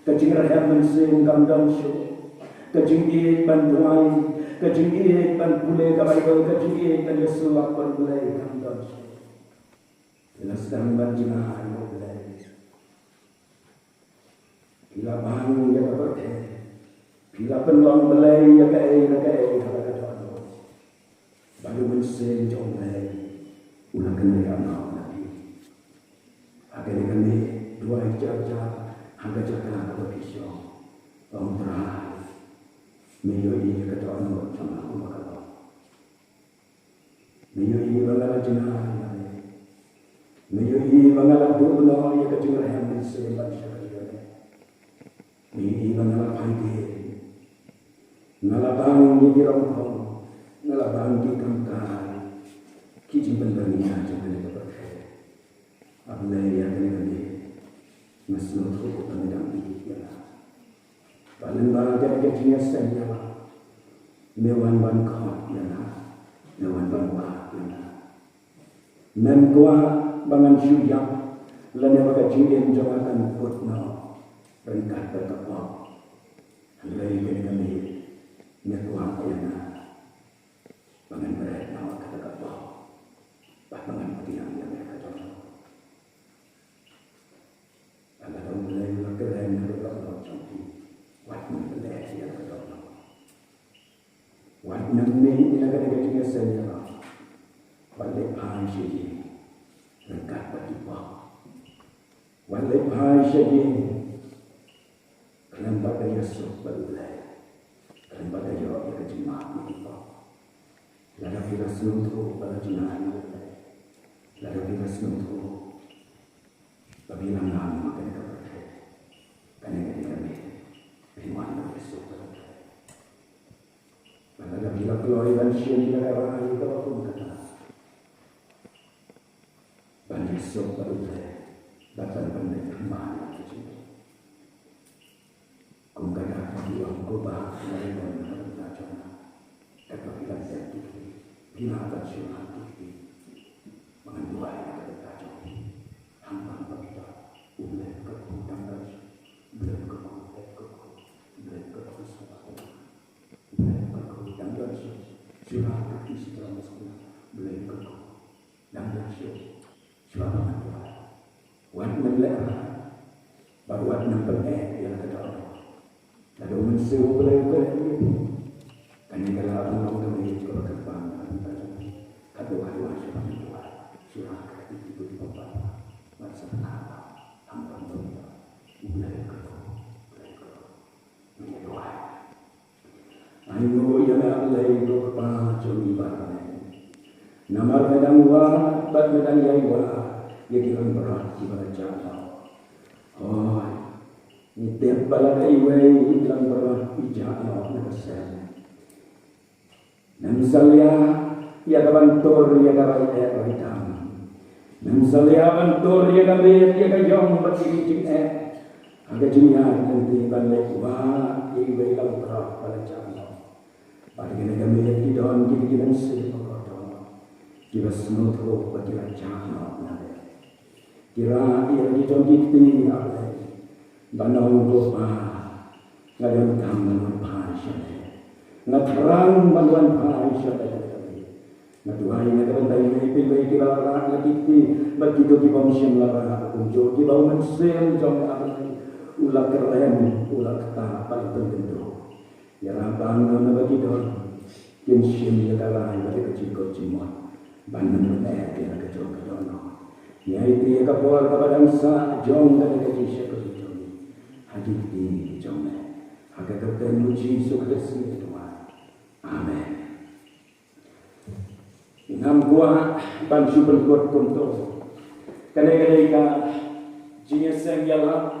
Ka jingrhem mynsiem kam don shuh. Ka jingïeit ban duwai, ka jingïeit ban pule ka Baibl, ka jingïeit ban ïasyllok bad U Blei kam don shuh. Phi la sdang ban jngai ïa U Blei. Phi la bang ïa ka pyrthei. Phi la pynlong blei ïa kaei kaei ha la ka dohnud. Bad u Mynsiem jong U Blei u la kynriah noh na phi. Ha kane ka miet, duwai jar jar ha ka jaka kaba phi shong. Ong Trai, me ïohi ïa ka dohnud jong nga kumba ka long. Me ïohi ba nga la jngai ïa me. Me ïohi ba nga la duh noh ïa ka jingrhem mynsiem ban shakri ïa me. Me ïohi ba nga la phaidien. Nga la bang ïa ki rong khong, nga la bang ki kam kai, ki jingpynbeit ïa jong kane ka pyrthei. A Blei, ïa kane ka miet nga sngewthuh ba me dang ïeit ïa nga. Ba lyngba kane ka jingïaseng ïa nga, me wan ban khot ïa nga, me wan ban wad ïa nga. Mem kwah ba ngan shu ïap lane ba ka jingim jong nga kan kut noh ryngkat bad ka pop. Hynrei kane ka miet me kwah ïa nga ba ngan bret noh kata ka pop bad ba ngan pdiang ïa me ka dohnud. Lada U Blei u la kren ha ka dohnud jong phi, wat nym pynleh ïa ka dohnud. Wat nym mih na kane ka jingïaseng ïa nga. Wat leit phai sha ïing ryngkat bad ki pop. Wat leit phai sha ïing khlem bad ka ïasuk bad U Blei, khlem bad ka ïoh ïa ka jingmap na ki pop. Lada phi la sngewthuh ba la jngai na U Blei, lada phi la sngewthuh ba phi la ngam ha kane ka pyrthei, kane ka dei ka miet phin wan ban ïasuk bad U Blei. Bad lada phi la kloi ban shim ïa ka rai kaba kum kata, ban ïasuk bad U Blei bad ban pynbeit thymmai ïa ka jingim. Kum ka dak ba ki ong, ko Bah, nga ïa don ha ka bynta jong nga. Katba phi la dep ki kti, phi lah ban shu lah ki kti. Ba ngan duwai ha ka bynta jong phi. Hangne ba phi don, U Blei u kyrkhu, dang don shuh. U Blei u kyrkhu, dep kyrkhu. U Blei u kyrkhu, sngewbha. U Blei u kyrkhu, dang don shuh. Shu lah ki kti, shu lah ki kti. U Blei u kyrkhu. Dang don shuh. Shuwa ba ngan duwai, wat nym lehraiñ bad wat nym pyneh ïa la ka dohnud. Lada U Mynsiem U Blei u kren ïa phi, kane ka lah ban long ka miet kaba kyrpang ha ka bynta jong phi. Katba ka duwai, shuwa ba ngan duwai, shuwa ka kti ki bud pynban bad sa ka kha ba hangne ba U Blei u kyrkhu, U Blei u kyrkhu. Ngi duwai. Ai nguh ïa me, A Blei ko Kpa jong ngi baroh ne. Namar me dang wad bad me dang ïai wad ïa ki langbrot kiba la jah noh. Hooid, ngi tip ba la dei iwei i langbrot i jah noh na ka sem. Mem salia ïa ka ban tur ïa ka rai eh rai tam. Mem salia ban tur ïa ka miet ïa ka ïong bad ïa ki jingeh. Ha ka jingïaid lynti ban leit wad ïa iwei i langbrot ba la jah noh. Bad kine ki miet ki don ki ki nang sngewthuh ba kordor, kiba sngewthuh ba ki la jah noh na leh. Ki rah ïa la ki jong ki kti, A Blei, ban ong, Ko Pa, nga donkam ban wan phai sha me. Nga thrang ban wan phai sha me. Nga duwai na ka bynta ïa phi, phi kiba la rah la ki kti bad kito ki bym shym la rah kumjuh, kiba u Mynsiem jong me, A Blei, u la kren, u la ktah bad u pynkynduh. Ïarap ban ong ba ki don kin shim ïa ka rai bad ïa ka jingkut jingmut ban nym leh ïa ka jong ka dohnud. Ngi aiti ïa ka por kaba dang sah jong kane ka jingshakri jong ngi ha ki kti jong me. Ha ka kyrteng U Jisu Khrist ngi duwai. Amen. Ngam kwah ban shu pynkut kumto. Kane ka dei ka jingïaseng ïalap